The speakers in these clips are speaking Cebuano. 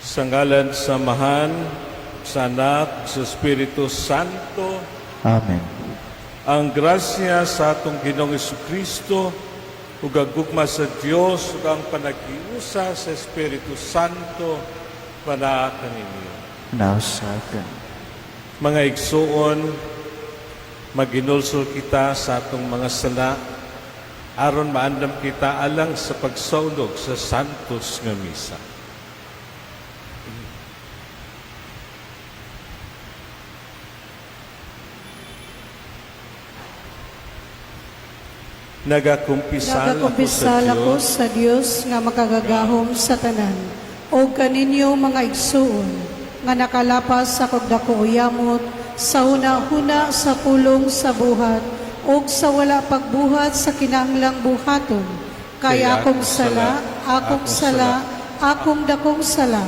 Sa ngalan sa Amahan, sa Anak, sa Espiritu Santo. Amen. Ang grasya sa atong Ginoong Kristo ug ang gugma sa Dios ug ang panaghiusa sa Espiritu Santo manaa kaninyo. Nausab ka. Mga igsuon, maginulsol kita sa atong mga sala aron maandam kita alang sa pagsaulog sa Santos nga Misa. Nagakumpisal ako sa Nagakumpisal ako Dios sa Dios nga makagagahom sa tanan, o kaninyo mga igsuon, nga nakalapas sa dako yamot, sa huna-huna, sa pulong, sa buhat, o sa wala pagbuhat sa kinahanglang buhaton. Kaya akong sala, akong sala, akong dakong sala.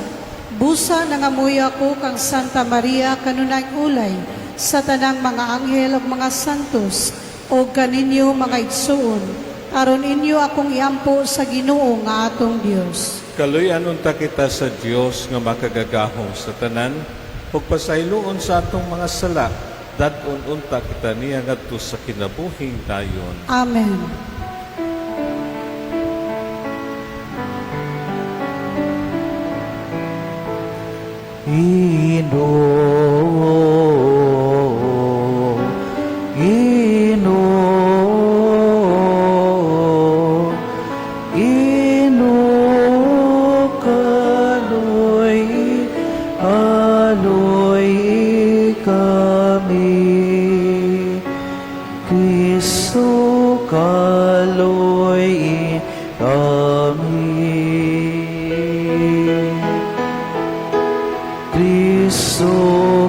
Busa nangamuyo ako kang Santa Maria kanunay ulay sa tanang mga anghel ug mga santos o kaninyo mga igsuon, aron inyo akong iampo sa Ginoo nga atong Dios. Kaluy-an unta kita sa Dios nga makagagahom sa tanan ug pasayloon sa atong mga sala, dad-on unta kita niya ngadto sa kinabuhing dayon. Amen. Ginoo, Ginoo, Ginoo, kaloy, aloy kami. Kristo kaloy kami. Kristo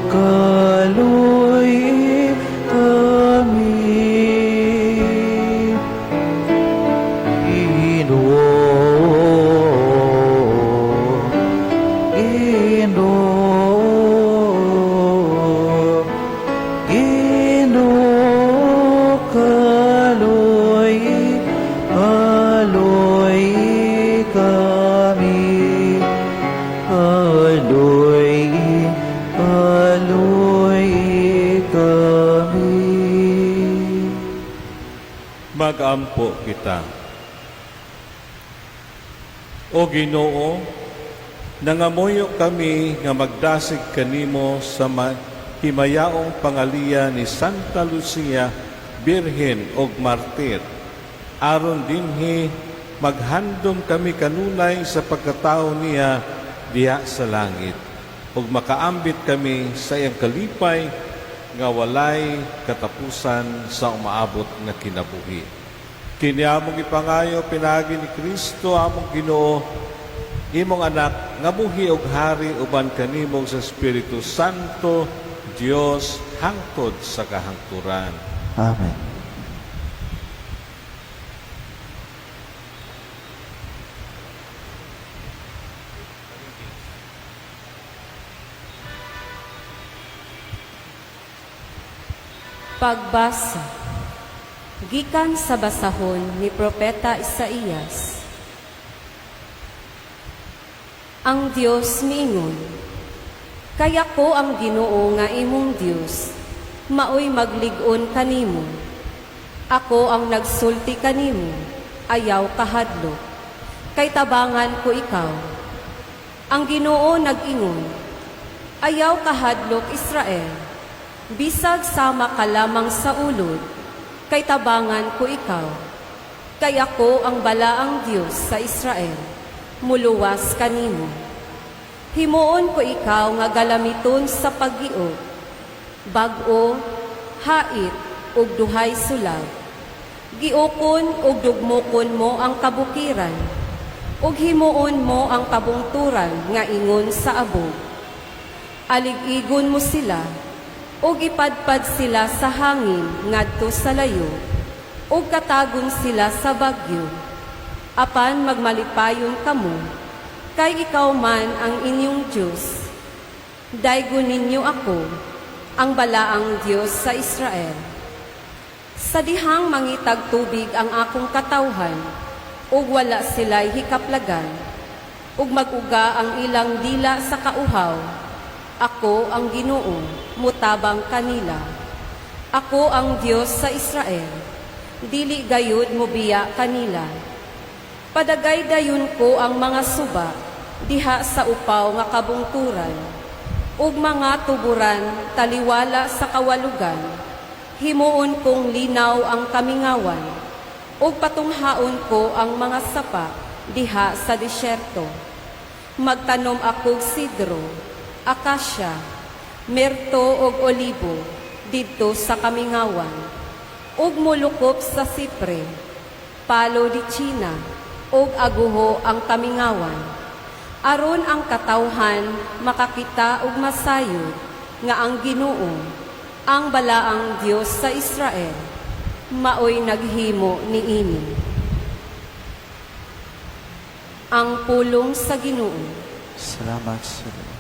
kaloy kami. Ginoo, Ginoo, Ginoo, kaloy, aloy kami. Aloy, aloy kami. Magampo kita. O Ginoo, nangamuyo kami nga magdasig kanimo sa himayaong pangaliya ni Santa Lucia, Birhen og Martir. Aron dinhi maghandom kami kanunay sa pagkatao niya diha sa langit ug makaambit kami sa iyang kalipay nga walay katapusan sa umaabot nga kinabuhi. Kini among ipangayo pinaagi ni Kristo among Ginoo, imong anak nga buhi og hari uban kanimo sa Espiritu Santo, Dios hangtod sa kahangturan. Amen. Pagbasa. Gikan sa basahon ni Propeta Isaías. Ang Dios miingon, "Kaya ko ang Ginoo nga imong Dios, maoy maglig-on kanimo. Ako ang nagsulti kanimo, ayaw kahadlok. Kay tabangan ko ikaw." Ang Ginoo nag-ingon, "Ayaw kahadlok, Israel. Bisag sama ka lamang sa ulod, kay tabangan ko ikaw. Kay ako ang balaang Dios sa Israel, muluwas kanimo. Himuon ko ikaw nga galamiton sa paggiog, bag-o, hait, ug duhay sulab. Giukon ug dugmokon mo ang kabukiran, ug himuon mo ang kabungturan nga ingon sa abog. Alig-igon mo sila, ug ipadpad sila sa hangin ngadto sa layo, ug katagon sila sa bagyo. Apan magmalipayon kamo, kay ikaw man ang inyong Dios. Daygon ninyo ako, ang balaang Dios sa Israel. Sa dihang mangitag tubig ang akong katawhan, ug wala sila'y hikaplagan, ug mag-uga ang ilang dila sa kauhaw. Ako ang Ginoo, mutabang kanila. Ako ang Dios sa Israel, dili gayud mobiya kanila. Padagay dayon ko ang mga suba diha sa upaw nga kabungturan ug mga tuburan taliwala sa kawalugan. Himuon kong linaw ang kamingawan ug patunghaon ko ang mga sapa diha sa disyerto. Magtanom akog sidro, akasya, mirto ug olibo didto sa kamingawan ug molukop sa sipre, palo de China ug aguho ang kamingawan, aron ang katawhan makakita ug masayod nga ang Ginoo, ang balaang Dios sa Israel, maoy naghimo niini. Ang pulong sa Ginoo. Salamat sa Diyos.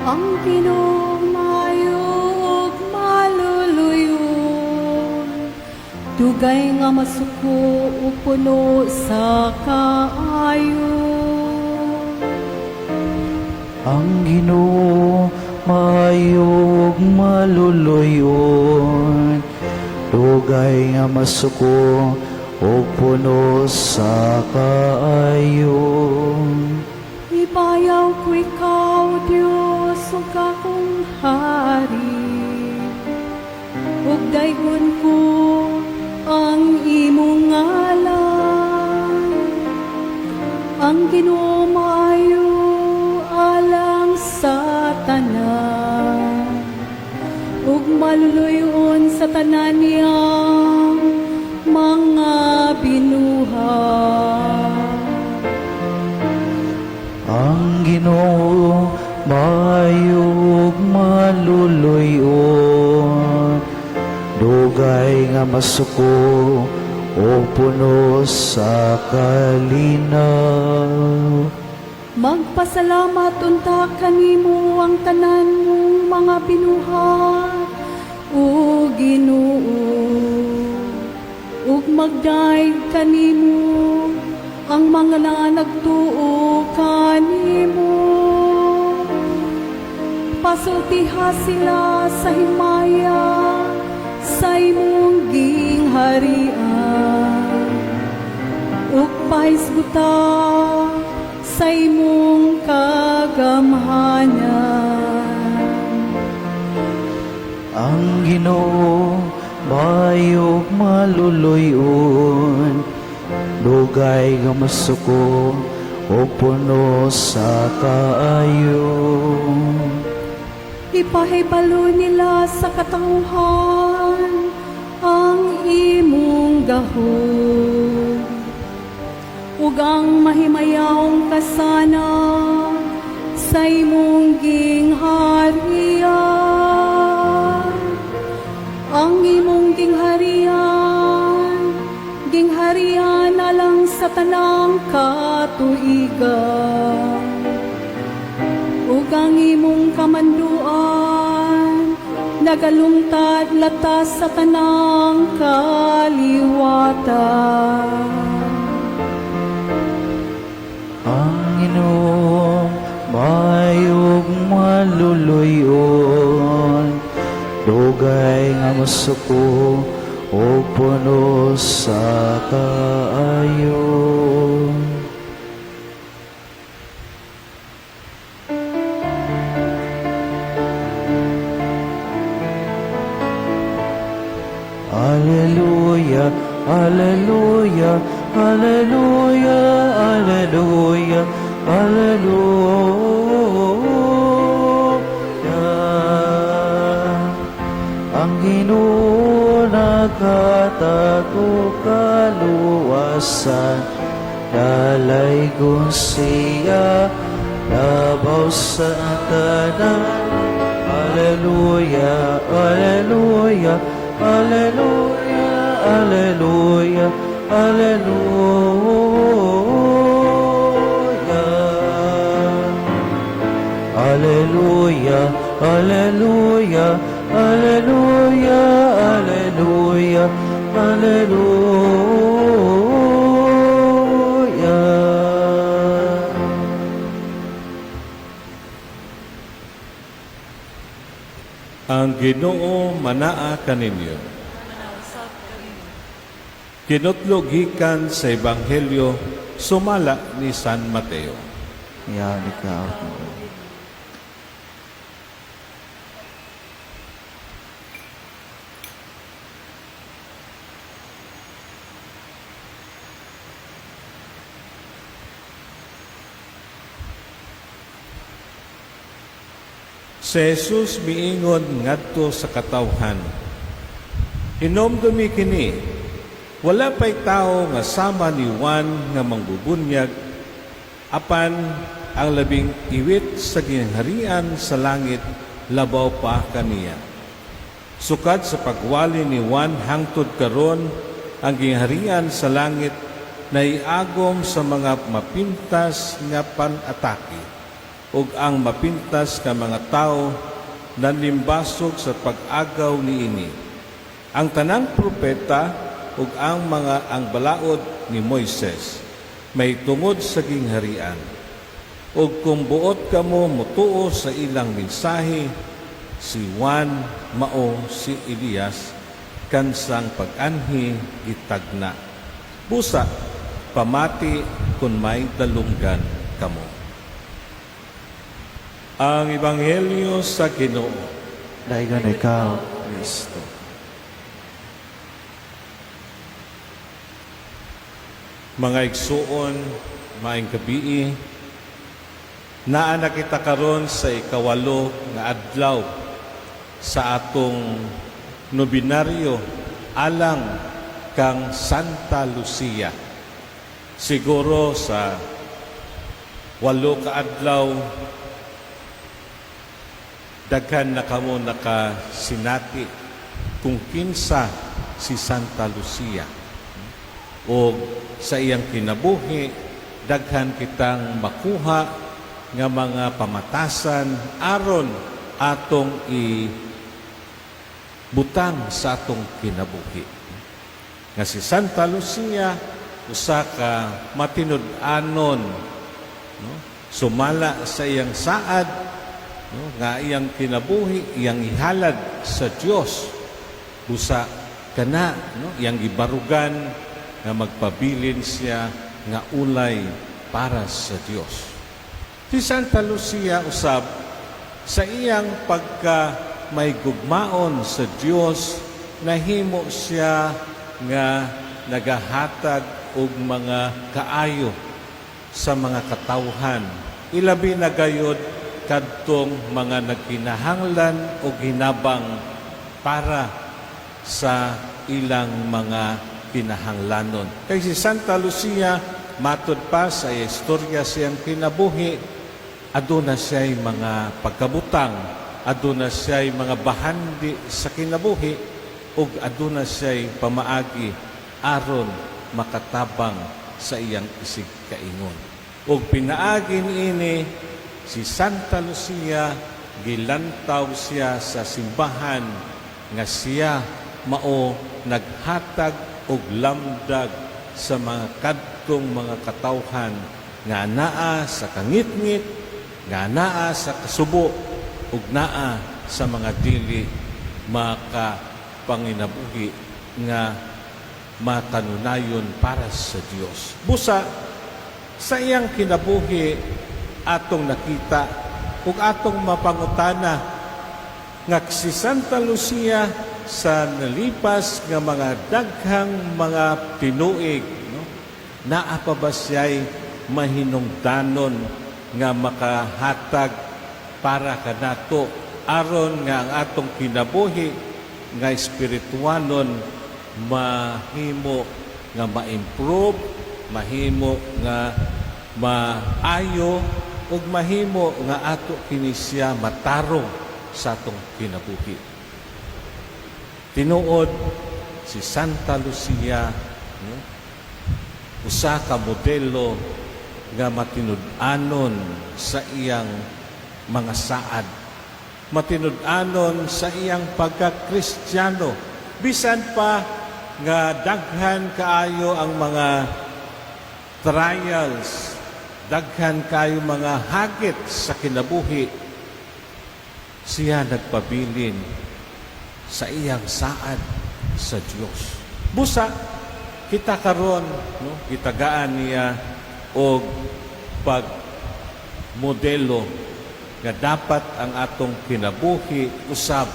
Ang Ginoo maayo ug maluluyon, dugay nga masuko ug puno sa kaayo. Ang Ginoo maayo ug maluluyon, dugay nga masuko ug puno sa kaayo. Ibayaw ko ikaw, Diyos, ug akong hari. Ug daygon ko ang imong ngalan. Ang Ginoo maayo alang sa tanan ug maluluyon sa tanan niyang mga binuhat. Ang Ginoo maayo ug maluluyon, dugay nga masuko ug puno sa kalinaw. Magpasalamat unta kanimo ang tanan mong mga binuhat, o Ginoo, ug magdayeg kanimo ang mga nagtuo kanimo. Pasultiha sila sa himaya sa imong gingharian ug pahisguta sa imong kagamhanan. Ang Ginoo maayo ug maluluyon, dugay nga masuko ug puno sa kaayo. Ipahibalo nila sa katawhan ang imong gahom ug ang mahimayawong kasanag sa imong gingharian. Ang imong gingharian, gingharian alang sa tanang katuigan ug ang imong kamanduan nagalungtad latas sa tanang kaliwatan. Ang Ginoo maayo ug maluluyon, dugay nga masuko ug puno sa kaayo. Alleluia, Alleluia, Alleluia, Alleluia, Alleluia. Ang Ginoo naghatag og kaluwasan, dalaygon siya labaw sa tanan. Alleluia, Alleluia, Alleluia, Alleluia, Alleluia. Alleluia, Alleluia. Alleluia. Ang Ginoo manaa kaninyo. Kinutlo gikan sa Ebanghelyo sumala ni San Mateo. Iyan ikaw, Ginoo. Si Jesus miingon ngadto sa katawhan, "Hinomdumi kini, wala pa'y tao nga sama ni Juan nga mangbubunyag, apan ang labing iwit sa gingharian sa langit labaw pa kaniya. Sukad sa pagwali ni Juan hangtod karon, ang gingharian sa langit naiagom sa mga mapintas nga pan-atake, ug ang mapintas nga mga tawo nanimbasog sa pag-agaw niini. Ang tanang propeta ug ang balaod ni Moises may tungod sa gingharian. Ug kung buot kamo mutuo sa ilang mensahe, si Juan mao si Elias kansang pag-anhi gitagna. Busa, pamati kung may dalunggan kamo." Ang Ebanghelyo sa Ginoo. Daigan ikaw, Kristo. Mga igsuon, maayong gabii, naa na kita karon sa 8 nga adlaw sa atong nobinaryo alang kang Santa Lucia. Siguro sa 8 ka adlaw, daghan na kamo nakasinati kung kinsa si Santa Lucia. O sa iyang kinabuhi, daghan kitang makuha nga mga pamatasan aron atong ibutang sa atong kinabuhi. Nga si Santa Lucia usa ka matinud-anon, no? Sumala sa iyang saad, no? Nga iyang kinabuhi iyang ihalad sa Dios, busa kana, no? Iyang gibarugan nga magpabilin siya nga ulay para sa Dios. Si Santa Lucia usab, sa iyang pagka may gugmaon sa Dios, nahimo siya nga nagahatag og mga kaayo sa mga katawhan, ilabi na gayod kadtong mga nagkinahanglan og hinabang para sa ilang mga kinahanglanon. Kay si Santa Lucia, matud pa sa istorya siyang kinabuhi, aduna siya'y mga pagkabutang, aduna siya'y mga bahandi sa kinabuhi, ug aduna siya'y pamaagi aron makatabang sa iyang isig kaingon. Ug pinaagi niini, si Santa Lucia gilantaw siya sa simbahan nga siya mao naghatag og lamdag sa mga kadtong mga katawhan nga naa sa kangitngit, nga naa sa kasubo, ug naa sa mga dili makapanginabuhi nga makanunayon para sa Dios. Busa sa iyang kinabuhi atong nakita ug atong mapangutana nga si Santa Lucia sa nalipas nga mga daghang mga tinuig, no, naa pa ba siya'y mahinungdanon nga makahatag para kanato aron nga ang atong kinabuhi nga espirituanon mahimo nga ma-improve, mahimo nga maayo, ug mahimo nga ato kini siya matarong sa atong kinabuhi? Tinuod si Santa Lucia, no, usa ka modelo nga matinud-anon sa iyang mga saad, matinud-anon sa iyang pagka-Kristiyano, bisan pa nga daghan kaayo ang mga trials, daghan kaayo mga hagit sa kinabuhi, siya nagpabilin sa iyang saad sa Dios. Busa kita karon, no, gitagaan niya og pag modelo nga dapat ang atong kinabuhi usab,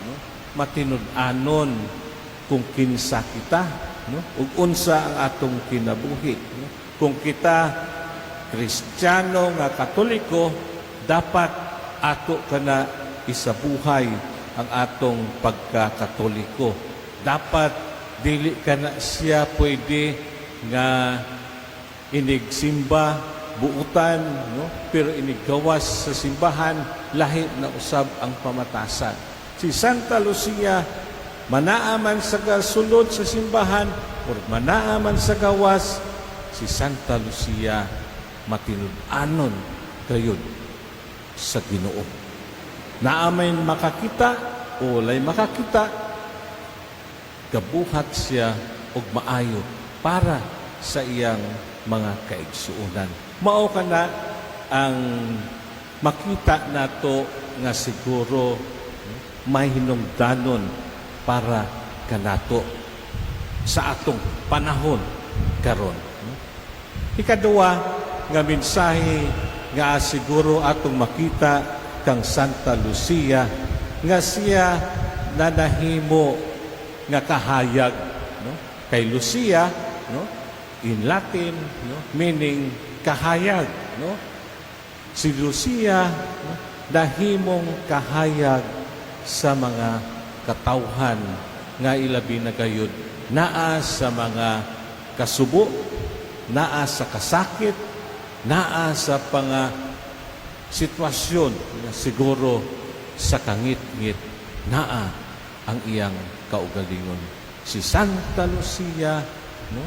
no, matinud-anon kung kinsa kita, no, ug unsa ang atong kinabuhi, no? Kung kita Kristiyano nga Katoliko, dapat ato kana isabuhay ang atong pagkakatoliko. Dapat dili kana siya pwede nga inigsimba buutan, no, pero iniggawas sa simbahan, lahi na usab ang pamatasan. Si Santa Lucia, manaa man sa sulod sa simbahan or manaa man sa gawas, si Santa Lucia matinud-anon gayud sa Ginoo. Naa may makakita o walay makakita, gabuhat siya og maayo para sa iyang mga kaigsuonan. Mao kana ang makita nato nga siguro may hinungdanon para kanato sa atong panahon karon. Ikaduha nga mensahe nga siguro atong makita kang Santa Lucia, nga siya nanahimo nga kahayag, no, kay Lucia, no, in Latin, no, meaning kahayag, no. Si Lucia, no, nahimong kahayag sa mga katawhan nga ilabi na gayud naa sa mga kasubo, naa sa kasakit, naa sa panga sitwasyon nga siguro sa kangit-ngit naa ang iyang kaugalingon. Si Santa Lucia, no,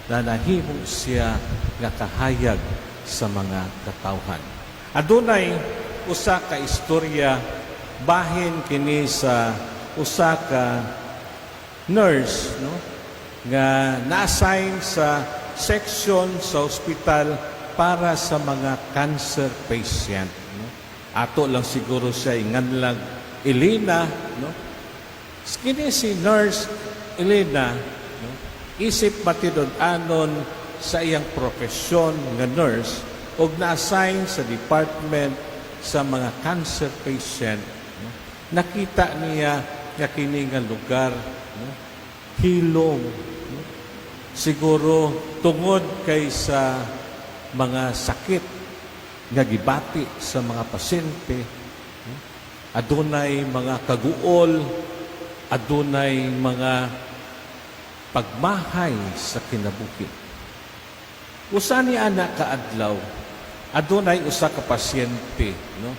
na nahimo siya nga kahayag sa mga katawhan. Adunay usa ka istorya bahin kini sa usa ka nurse, no, nga na-assign sa section sa ospital para sa mga cancer patient, no. Ato lang siguro siya inganlag Elena, no. Kini si Nurse Elena, no, isip matinud-anon sa iyang profesyon nga nurse og na-assign sa department sa mga cancer patient, no. Nakita niya nga kini nga lugar, no, hilom, no? Siguro tungod kay sa mga sakit nga gibati sa mga pasyente, no? Adunay mga kaguol, adunay mga pagmahay sa kinabuhi. Usa ni ana kaadlaw, adunay usa ka pasyente, no?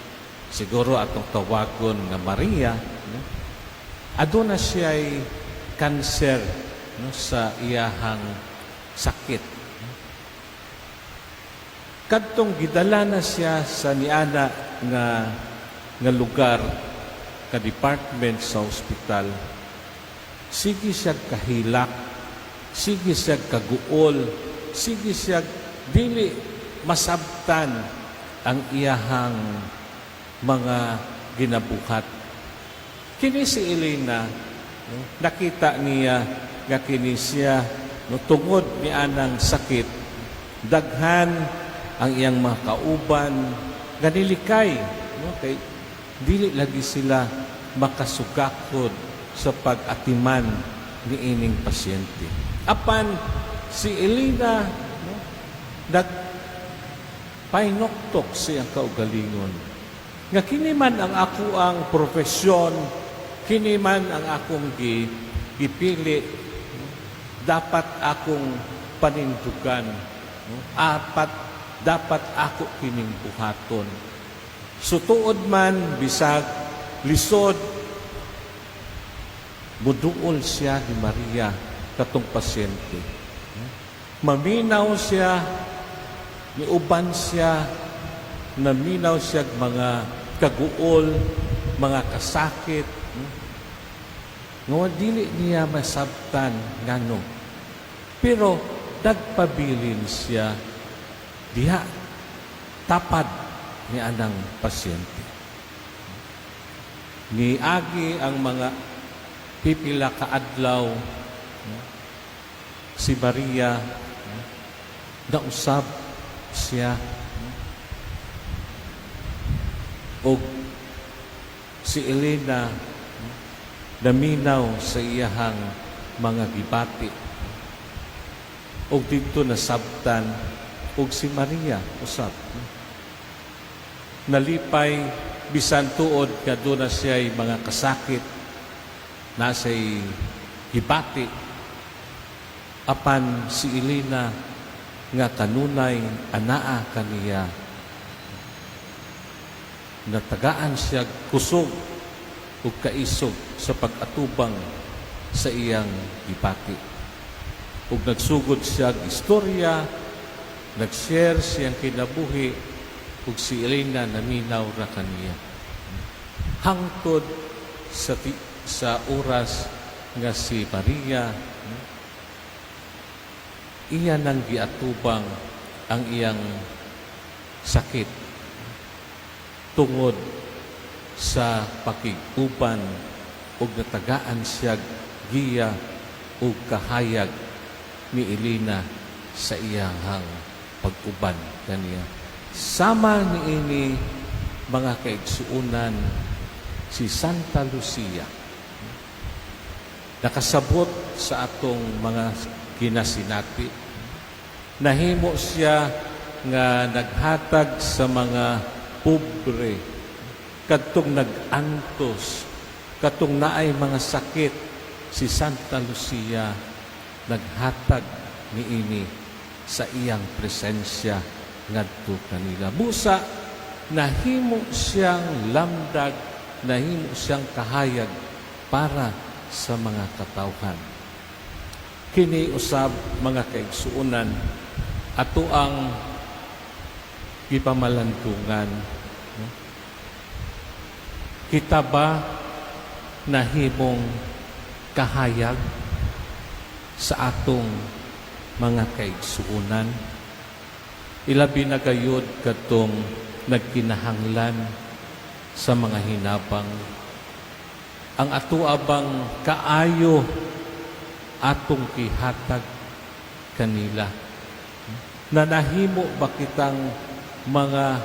Siguro atong tawagon nga Maria, no? Aduna siya'y cancer, no, sa iyahang sakit. Kadtong gidala na siya sa niana nga lugar ka department sa ospital, sige siya kahilak, sige siya kaguol, sige siya dili masabtan ang iyahang mga ginabuhat. Kini si Elena, no, nakita niya nga kini siya, no, tungod ni anang sakit, daghan ang iyang mga kauban nga nilikay, no, kay dili lagi sila makasugakod sa pag-atiman ni ining pasyente. Apan si Elena, no, nag painoktok siyang kaugalingon nga kini man ang ako ang profesyon, kini man ang akong gipili, no? Dapat akong panindugan, no? Apat dapat ako kining buhaton. So tuod man bisag lisod, muduol siya ni Maria katong pasyente. Maminaw siya, niuban siya, naminaw siya mga kaguol, mga kasakit. Nga dili niya masabtan ngano. Pero nagpabilin siya diha tapad ni anang pasyente. Niagi ang mga pipila ka adlaw, no, si Maria, no, nausab siya, no, og si Elena, no, naminaw sa iyahang mga gibati og didto nasabtan og si Maria usab, no, nalipay bisan tuod nga duna siya'y mga kasakit na siya'y gibati, apan si Elena nga kanunay anaa kaniya, natagaan siya kusog ug kaisog sa pag-atubang sa iyang gibati. Ug nagsugod siya og istorya, nag-share siyang kinabuhi, ug si Elena naminaw ra kaniya. Hangtod sa oras nga si Maria, no, iya nang giatubang ang iyang sakit tungod sa pakig-uban ug natagaan siya giya ug kahayag ni Elena sa iyang pag-uban kaniya. Sama niini, mga kaigsuunan, si Santa Lucia nakasabot sa atong mga kinasinati. Nahimo siya nga naghatag sa mga pobre, kadtong nag-antos, katong naay mga sakit, si Santa Lucia naghatag niini sa iyang presensya ngadto kanila. Busa nahimo siyang lamdag, nahimo siyang kahayag para sa mga katawhan. Kini usab, mga kaigsuonan, ato ang gipamalandungan, no? Kita ba nahimong kahayag sa atong mga kaigsuonan? Ilabi na gayud kadtong nagkinahanglan sa mga hinabang. Ang ato bang kaayo atong gihatag kanila? Na nahimo ba kitang mga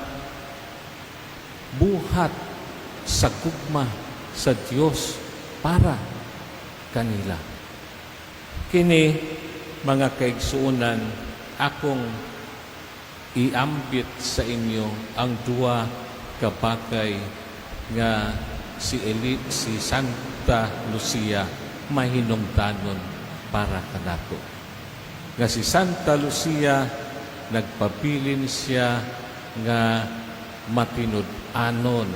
buhat sa gugma sa Dios para kanila? Kini, mga kaigsuonan, akong iambit sa inyo ang duha ka bagay nga si Santa Lucia mahinungdanon para kanato. Nga si Santa Lucia nagpabilin siya nga matinud-anon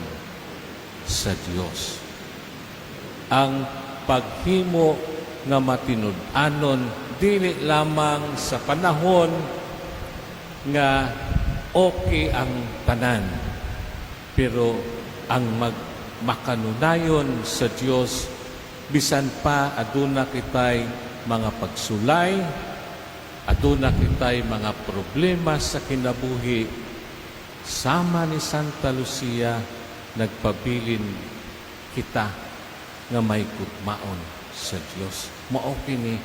sa Dios. Ang paghimo nga matinud-anon dili lamang sa panahon nga okay ang tanan, pero ang makanunayon sa Dios bisan pa aduna kitay mga pagsulay, aduna kitay mga problema sa kinabuhi, sama ni Santa Lucia, nagpabilin kita nga may gugmaon sa Dios. Mao kini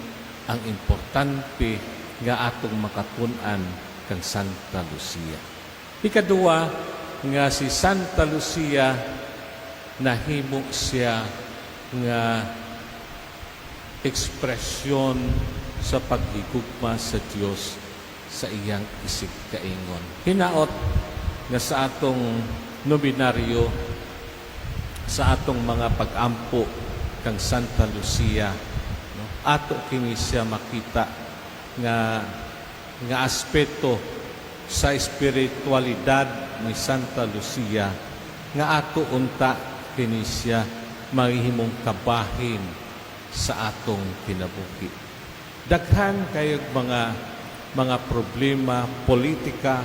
ang importante nga atong makatun-an kang Santa Lucia. Ikaduha, nga si Santa Lucia nahimo siya nga ekspresyon sa paghigugma sa Dios sa iyang isig kaingon. Hinaot nga sa atong nobenaryo, sa atong mga pag-ampo kang Santa Lucia, no, ato kini siya makita nga aspeto sa espiritualidad ni Santa Lucia nga ato unta kini siya mahimong kabahin sa atong kinabuhi. Daghan kayog mga problema politika,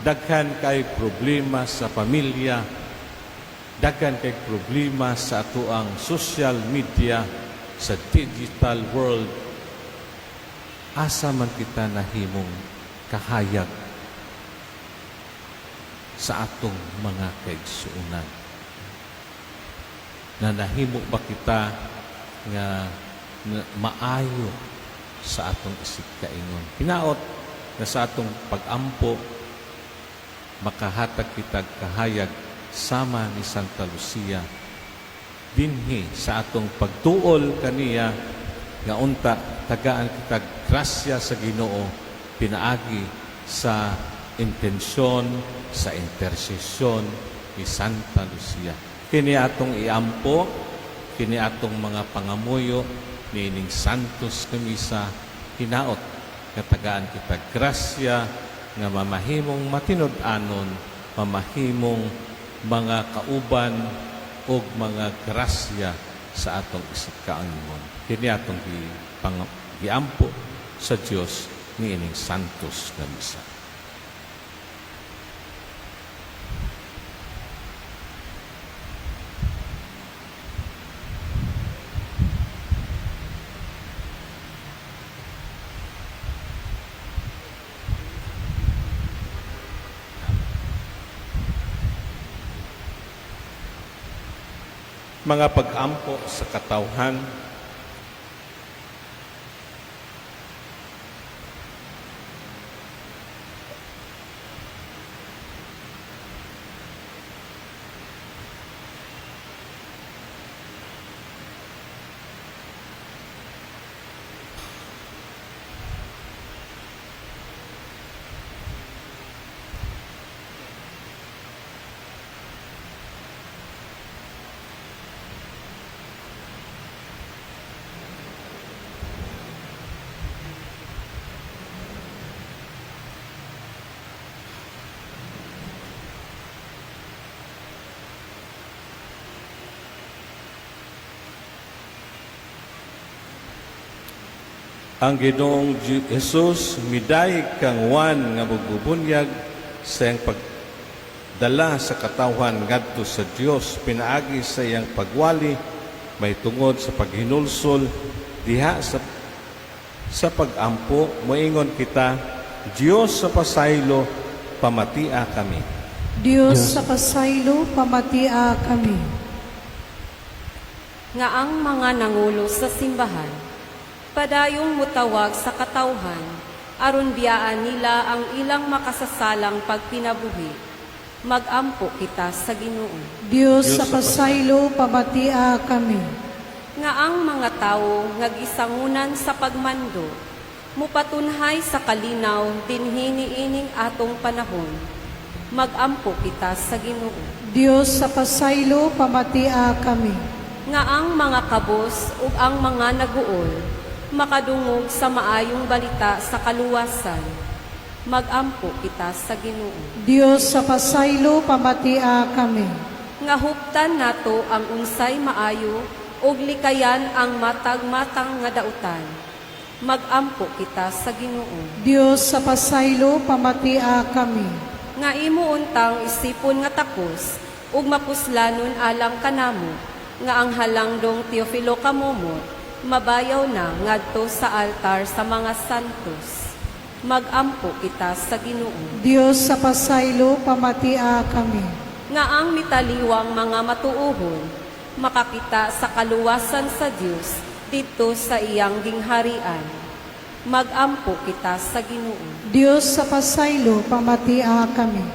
daghan kay problema sa pamilya. Daghan kay problema sa atoang social media, sa digital world. Asa man kita nahimong kahayag sa atong mga kaigsuonan? Na nahimo ba kita nga maayo sa atong isig kaingon? Hinaot na sa atong pagampo makahatag kita kahayag sama ni Santa Lucia dinhi sa atong pagtuol kaniya, nga unta tagaan kita grasya sa Ginoo pinaagi sa intensyon, sa intersesyon ni Santa Lucia. Kini atong iampo, kini atong mga pangamuyo niining Santos nga Misa. Hinaot nga tagaan kita grasya nga mamahimong matinud-anon, mamahimong mga kauban og mga grasya sa atong isig kaingon. Kini atong giampo sa Dios niining Santos nga Misa. Mga pag-ampo sa katawhan. Ang Ginoong Jesus midayeg kang Juan nga magbubunyag sa iyang pagdala sa katawhan ngadto sa Dios pinaagi sa iyang pagwali may tungod sa paghinulsol diha sa pagampo, moingon kita: Dios sa pasaylo, pamatia kami. Dios sa pasaylo, pamatia kami. Nga ang mga nangulo sa simbahan padayong mutawag sa katawhan aron biyaan nila ang ilang makasasalang pagkinabuhi. Magampo kita sa Ginoo. Dios Dios sa sa pasaylo, pamatia kami. Nga ang mga tawo nga gisangunan sa pagmando mupatunhay sa kalinaw dinhi niining atong panahon. Magampo kita sa Ginoo. Dios sa pasaylo, pamatia kami. Nga ang mga kabos ug ang mga naguol makadungog sa maayong balita sa kaluwasan. Magampo kita sa Ginoo. Dios sa pasaylo, pamatia kami. Nga huptan nato ang unsay maayo ug likayan ang matag-matang nga dautan. Magampo kita sa Ginoo. Dios sa pasaylo, pamatia kami. Nga imo untang isipon nga takos ug mapuslanon alang kanamo nga ang halangdong Teofilo Camomot mabayaw na ngadto sa altar sa mga santos. Magampo kita sa Ginoo. Dios sa pasaylo, pamatia kami. Nga ang mitaliwang mga matuohon makakita sa kaluwasan sa Dios didto sa iyang gingharian. Magampo kita sa Ginoo. Dios sa pasaylo, pamatia kami.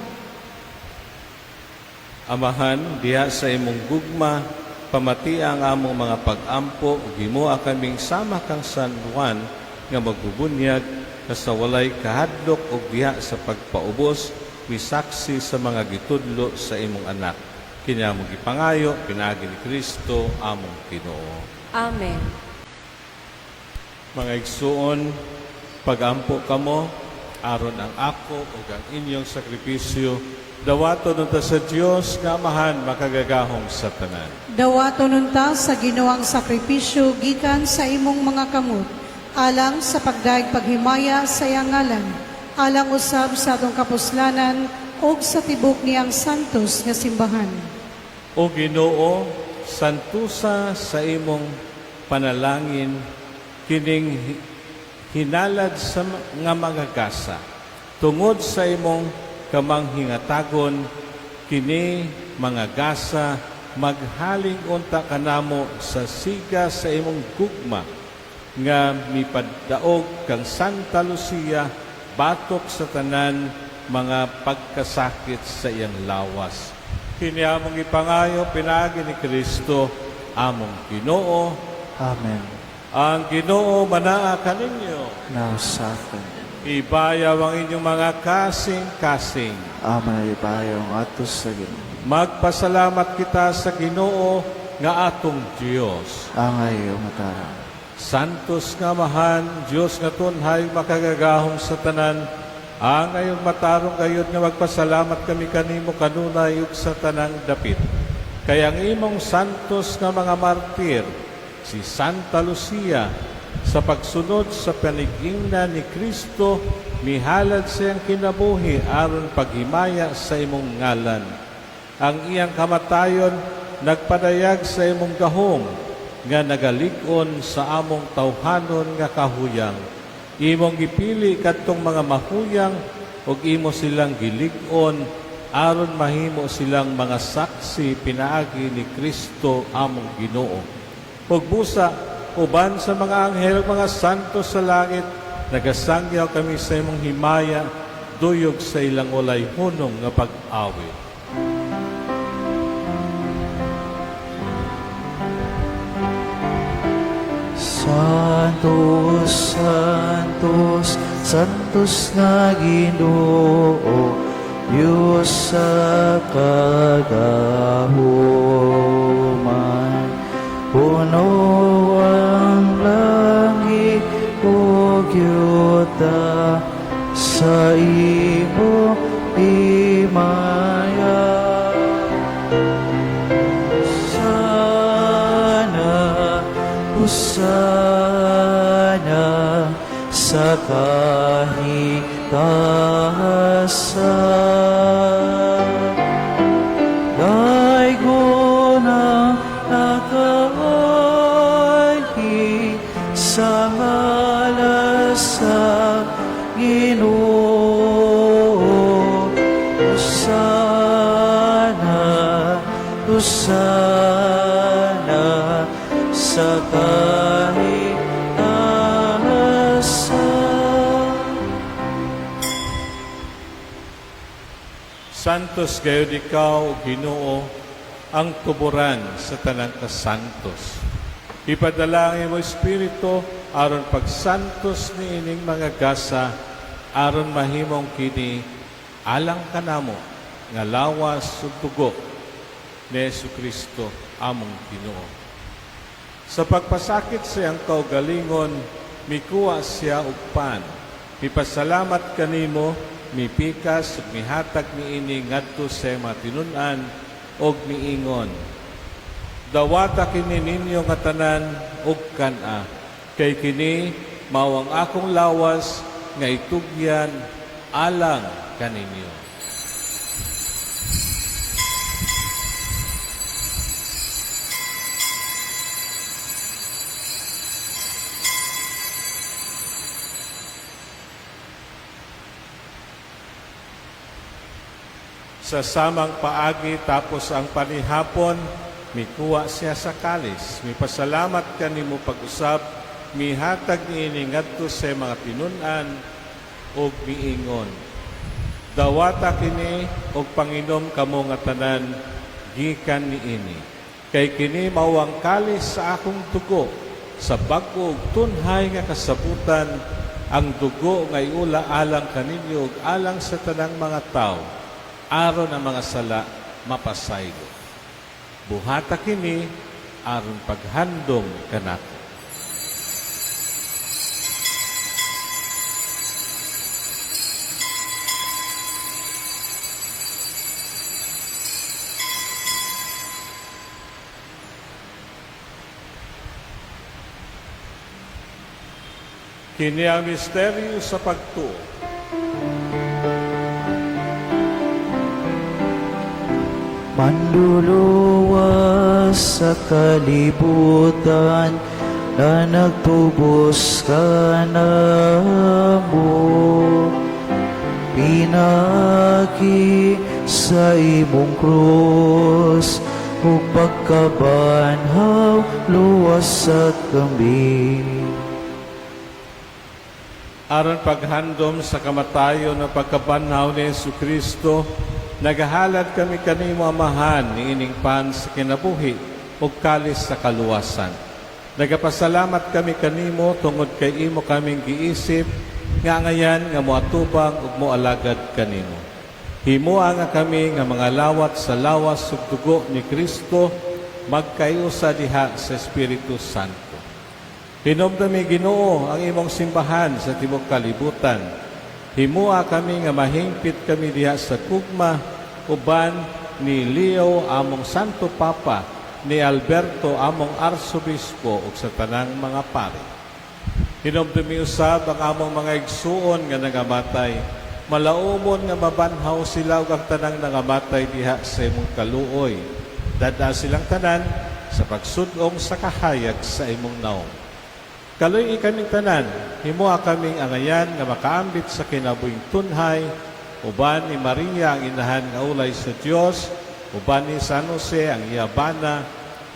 Amahan, diha sa imong gugma, pamatia ang among mga pag-ampo ug himoa kaming sama kang San Juan nga magbubunyag na sa walay kahadlok ug diha sa pagpaubos misaksi sa mga gitudlo sa imong anak. Kini among gipangayo pinaagi ni Kristo among Ginoo. Amen. Mga igsuon, pagampo kamo aron ang ako ug ang inyong sakripisyo dawaton unta sa Dios nga Amahan makagagahom sa tanan. Dawaton unta sa Ginoo ang sakripisyo gikan sa imong mga kamot, alang sa pagdayeg paghimaya sa iyang ngalan, alang usab sa atong kapuslanan ug sa tibok niyang santos nga simbahan. O Ginoo, santusa sa imong panalangin kining hinalad sa nga mga gasa. Tungod sa imong kamanghingatagon kini mga gasa, maghaling unta kanamo sa siga sa imong gugma nga mipadaog kang Santa Lucia batok sa tanan mga pagkasakit sa iyang lawas. Kini among ipangayo pinaagi ni Kristo among Ginoo. Amen. Ang Ginoo manaa kaninyo. Nausa ka. Ibayaw ang inyong mga kasing-kasing. Amen. Ibayaw ang atos sa Ginoo. Magpasalamat kita sa Ginoo nga atong Dios. Angay ug matarong. Santos nga Amahan, Dios nga tunhay makagagahom sa tanan, angay ug matarong gayud nga magpasalamat kami kanimo kanunay ug sa tanang dapit. Kay ang imong santos nga mga martir, si Santa Lucia, sa pagsunod sa panigingna ni Kristo, mihalad sa iyang kinabuhi aron paghimaya sa imong ngalan. Ang iyang kamatayon nagpadayag sa imong gahom nga nagalig-on sa among tawhanon nga kahuyang. Imong gipili kadtong mga mahuyang ug imo silang gilig-on aron mahimo silang mga saksi pinaagi ni Kristo among Ginoo. Ug busa uban sa mga anghel ug mga santo sa langit, nagasangyaw kami sa imong himaya duyog sa ilang walay hunong nga pag-awit. Santos, Santos, Santos nga Ginoo, Diyos sa kagahuman. Puno ang langit ug yuta sa imo himaya. Hosana, Hosana sa kahitasan. Daygon ang nakaanhi sa ngalan sa Ginoo. Hosana, Hosana sa kahitasan. Santos gayud ikaw, Ginoo, ang tuboran sa tanang kasantos. Ipadala ang imong Espiritu aron pagsantos niining mga gasa, aron mahimong kini alang kanamo nga lawas ug dugo ni Kristo among Ginoo. Sa pagpasakit sa iyang kaugalingon, mikuha siya og pan. Mipasalamat kanimo, mipikas ug mihatag niini ngadto sa iyang mga tinun-an ug miingon: "Dawata kini ninyo nga tanan ug kan-a, kay kini mao ang akong lawas nga itugyan alang kaninyo." Sa samang paagi tapos ang panihapon, mikuha siya sa kalis. Mipasalamat kanimo pag-usab, mihatag niini ngadto sa mga tinun-an ug miingon: "Dawata kini ug panginom kamo nga tanan gikan niini. Kay kini mao ang kalis sa akong dugo sa bag-o ug tunhay nga kasabutan, ang dugo nga iula alang kaninyo ug alang sa tanang mga tawo aron ang mga sala mapasaylo. Buhata kini aron paghandom kanako." Kini ang misteryo sa pagtuo. Manluluwas sa kalibutan na nagtubos kanamo pinaagi sa imong krus ug pagkabanhaw, luwasa kami. Aron paghandom sa kamatayon ug pagkabanhaw ni Hesus Kristo, nagahalad kami kanimo, Amahan, niining pan sa kinabuhi ug kalis sa kaluwasan. Nagapasalamat kami kanimo tungod kay imo kaming giisip nga angayan nga moatubang ug moalagad kanimo. Himoa nga kami nga mga lawat sa lawas ug dugo ni Kristo magkaiusa diha sa Espiritu Santo. Hinumdumi, Ginoo, ang imong simbahan sa tibuok kalibutan. Himua kami nga mahingpit kami diha sa gugma uban ni Leo among Santo Papa, ni Alberto among Arsobispo ug sa tanang mga pari. Hinumdumi usab ang among mga igsuon nga nangamatay. Malaumon nga mabanhaw sila ug ang tanang nangamatay diha sa imong kaluoy. Dad-a silang tanan sa pagsud-ong sa kahayag sa imong naong. Kaluy-i kaming tanan, himoa kaming angayan nga makaambit sa kinabuhing tunhay, uban ni Maria ang inahan nga ulay sa Dios, uban ni San Jose ang iya bana,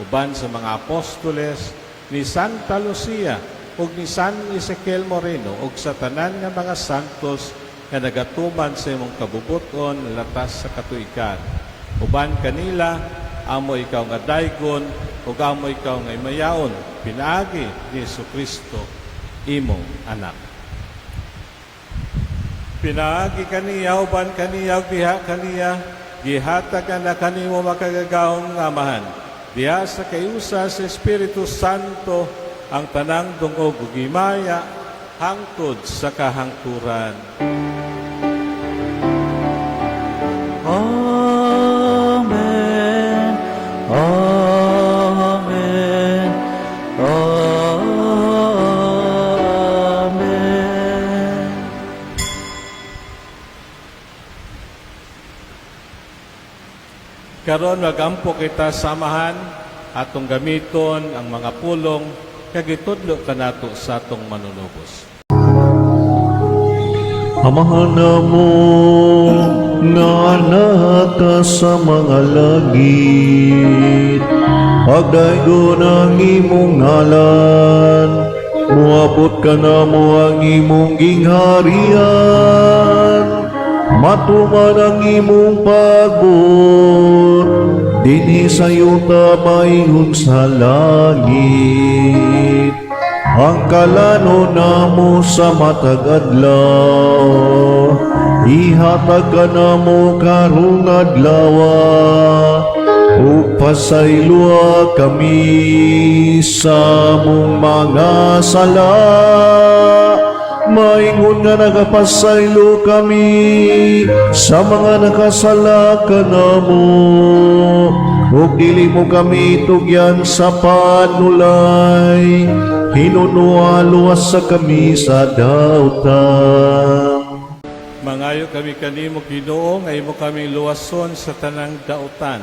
uban sa mga apostoles, ni Santa Lucia, ug ni San Ezekiel Moreno, ug sa tanan nga mga santos nga nagatuman sa imong kabubut-on latas sa katuikan. Uban kanila, amo ikaw nga daygon, ug amo ikaw nga imayaon, pinaagi ni Kristo, imong anak. Pinaagi kaniya, uban kaniya, ug diha kaniya, gihatag na kanimo makagagahom nga Amahan. Diha sa kayusa sa Espiritu Santo, ang tanang dungog ug himaya, hangtod sa kahangturan. Amen. Amen. Amen. Karon magampo kita sa Amahan, atong gamiton ang mga pulong kag gitudlo kanato sa atong manunubos. Amahan namo nga naa ka sa mga langit, pagdaygon ang imong ngalan, muabot kanamo ang imong gingharian, matuman ang imong pagbuot, dinhi sa yuta maingon sa langit. Ang kalanon namo sa matag adlaw, ihatag kanamo karong adlaw, ug pasayloa kami sa among mga sala, maingon nga nagapasaylo kami sa mga nakasala kanamo, ug dili mo kami tugyan sa panulay, hinunoa luwasa kami sa dautan. Mangayo kami kanimo, Ginoo, nga imo kami luwason sa tanang dautan.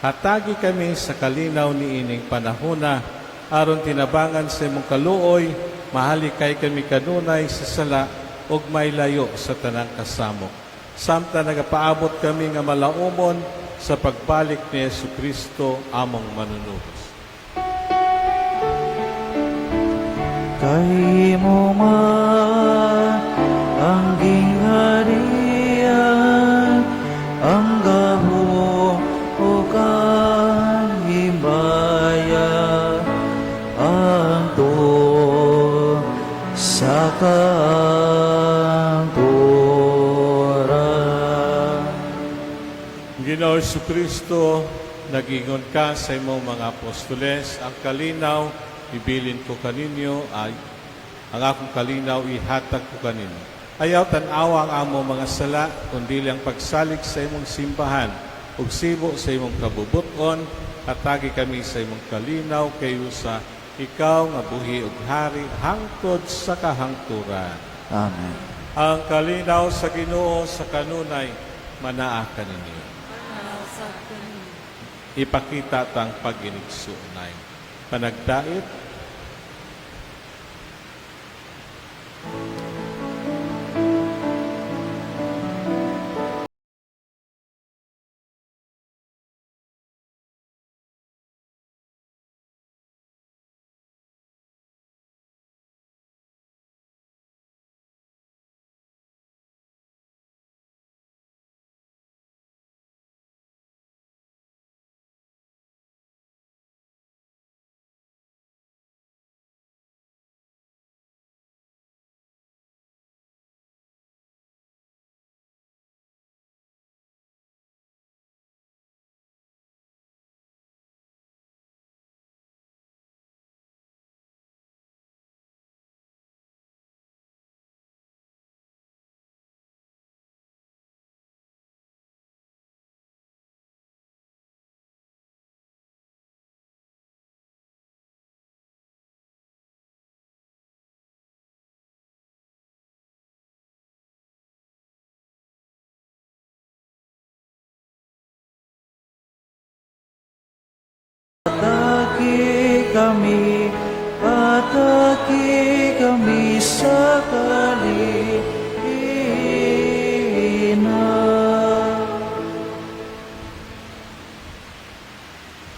Hatagi kami sa kalinaw niining panahona aron tinabangan sa imong kaluoy, mahalikay kami kanunay sa sala ug mailayo sa tanang kasamok. Samtang nagapaabot kami nga malaumon sa pagbalik ni Hesus Kristo among manunubos. Kay imo man ang gingharian, ang gahom ug ang himaya hangtod sa kahangturan. Ginoo Kristo, nagingon ka sa imong mga apostoles, "Ang kalinaw ibilin ko kaninyo, ay ang akong kalinaw ihatag ko kaninyo." Ayaw tan-awa ang among mga sala, kundi ang pagsalig sa imong simbahan, ug sibo sa imong kabubuton, hatagi kami sa imong kalinaw kayusa, ikaw nga buhi ug hari hangtod sa kahangturan. Amen. Ang kalinaw sa Ginoo sa kanunay manaa kaninyo. Ipakita tang pag-inigsuonay. Panagdait. Atake kami sa kalina.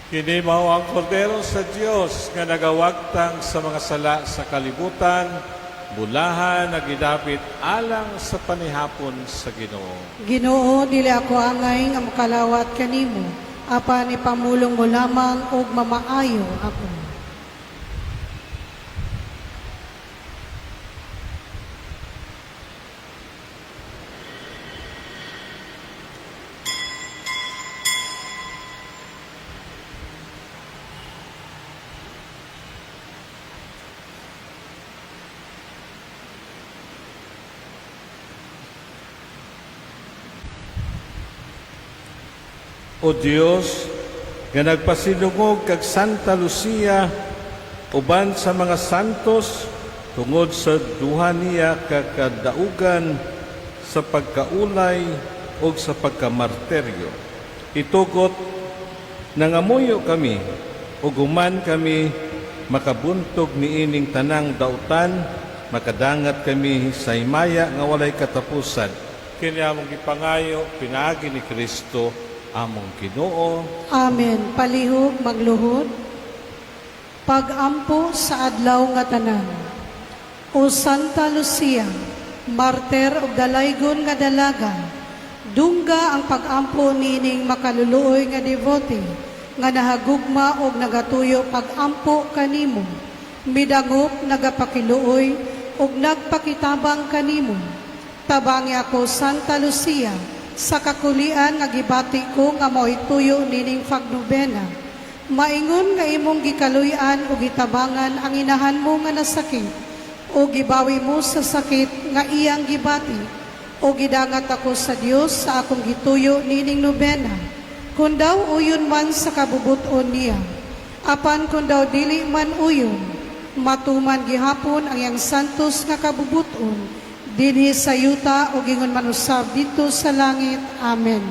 Kini mao ang kordero sa Dios nga nagawagtang sa mga sala sa kalibutan, bulahan nga gidapit alang sa panihapon sa Ginoo. Ginoo, dili ako angay nga makalawat kanimo, apan ipamulong mo lamang og mamaayo ako. O Dios, nga nagpasilungog kag Santa Lucia uban sa mga santos tungod sa duha niya ka kadaugan sa pagkaulay o sa pagkamarteryo. Itugot nangamuyo kami ug human kami makabuntog niining tanang dautan, makadangat kami sa himaya nga walay katapusan. Kini among gipangayo pinaagi ni Kristo among Ginoo. Amen. Palihog magluhod. Pagampo sa adlaw nga tanan. O Santa Lucia, marter og dalaygon nga dalaga, dungga ang pagampo niining makaluluoy nga devote nga nahagugma og nagatuyo pagampo kanimo, midangop nagapakiluoy og nagpakitabang kanimo. Tabangi ako, Santa Lucia, sa kakulian nga gibati ko nga mao'y tuyo nining pagnobena. Maingon nga imong gikaluy-an o gitabangan ang inahan mo nga nasakit, o gibawi mo sa sakit nga iyang gibati, o gidangat ako sa Dios sa akong gituyo nining nobena. Kun daw uyon man sa kabubuton niya, apan kun daw dili man uyon, matuman gihapon ang iyang santos nga kabubuton dinhi sa yuta o gingon man usab didto sa langit. Amen.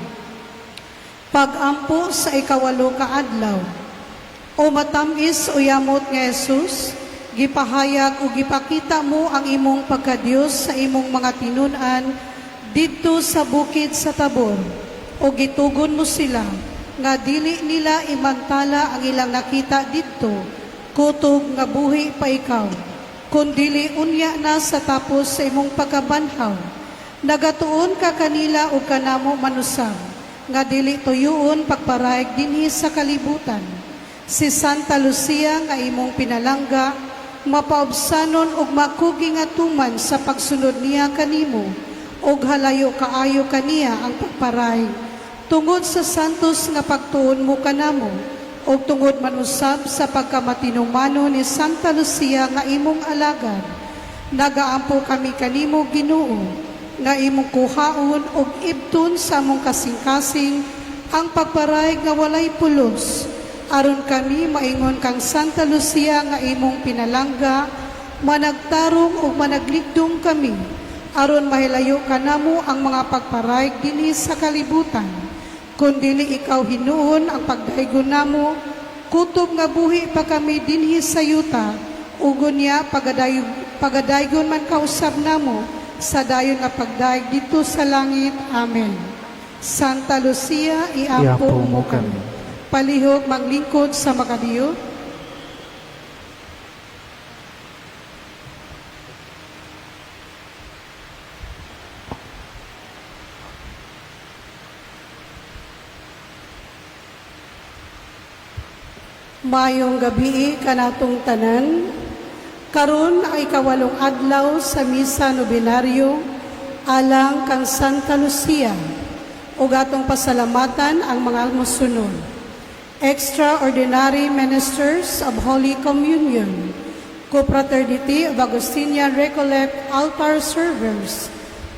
Pagampo sa 8 ka adlaw. O matamis o yamot nga Jesus, gipahayag o gipakita mo ang imong pagkadiyos sa imong mga tinun-an didto sa bukid sa Tabor. O gitugon mo sila nga dili nila imantala ang ilang nakita didto, kutog nga buhi pa ikaw, kun dili unya na sa tapos sa imong pagkabanhaw. Nagatuon ka kanila o kanamo manusab, nga dili tuyuon pagparayag dinhi sa kalibutan. Si Santa Lucia nga imong pinalangga, mapaubsanon og makugi nga tuman sa pagsunod niya kanimo, og halayo kaayo kaniya ang pagparay. Tungod sa santos nga pagtuon mo kanamo, og tungod man usab sa pagkamatinumano ni Santa Lucia nga imong alagad, nagaampo kami kanimo, Ginoo, nga imong kuhaon og ibton sa among kasing-kasing ang pagparay nga walay pulos, aron kami maingon kang Santa Lucia nga imong pinalangga, managtarong ug managligdong kami, aron mahilayo kanamo ang mga pagparay dinhi sa kalibutan. Kun dili ikaw hinuon ang pagdaygon namo, kutob nga buhi pa kami dinhi sa yuta, ug unya pagadaygon man kausab namo sa dayon nga pagdayeg didto sa langit. Amen. Santa Lucia, iampo Iampo mo kami. Palihog maglingkod sa makadiyo. Mayong gabii kanatong tanan. Karon ay 8 adlaw sa misa nobenaryo alang kang Santa Lucia. Ug atong pasalamatan ang mga mosunod. Extraordinary Ministers of Holy Communion, Confraternity of Augustinian Recollect Altar Servers,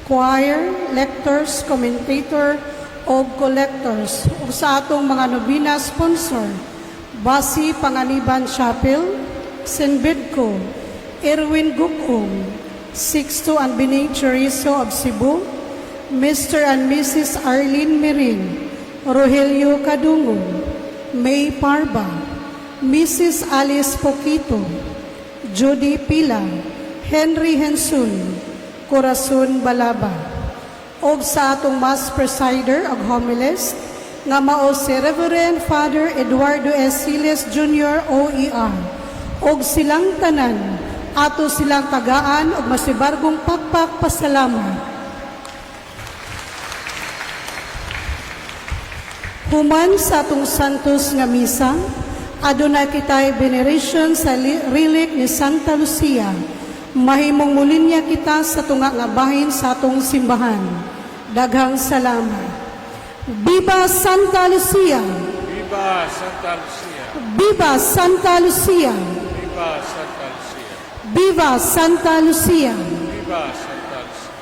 Choir, Lectors, Commentator, o Collectors, ug sa atong mga nobina sponsor, Basi Panganiban Chapel, Senbidco, Erwin Gukong, Sixto and Bening Chorizo of Cebu, Mr. and Mrs. Arlene Mirin, Rogelio Kadungo, May Parba, Mrs. Alice Poquito, Judy Pila, Henry Henson, Corazon Balaba, og sa atong Mass Presider og Homilist, nga mao si Reverend Father Eduardo S. Siles Jr. OER, og silang tanan, ato silang tagaan og masibargong pakpak pasalamat. Human sa atong santos nga misa, aduna kita'y veneration sa relic ni Santa Lucia. Mahimong mulinya kita sa tunga nga bahin sa atong simbahan. Daghang salamat. Viva Santa Lucia! Viva Santa Lucia! Viva Santa Lucia! Viva Santa Lucia! Viva Santa Lucia! Viva Santa Lucia!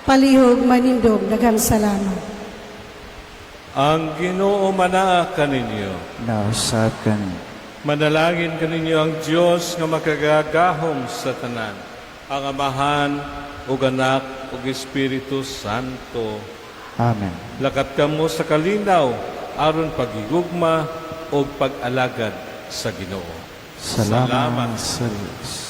Palihog manindog, daghang salamat. Ang Ginoo manaa kaninyo. Nausab kami. Manalangin kaninyo ang Dios nga makagagahom sa tanan, ang Amahan ug Anak ug Espiritu Santo. Amen. Lakat kamo sa kalinaw aron paghigugma ug pag-alagad sa Ginoo. Salamat sa Diyos.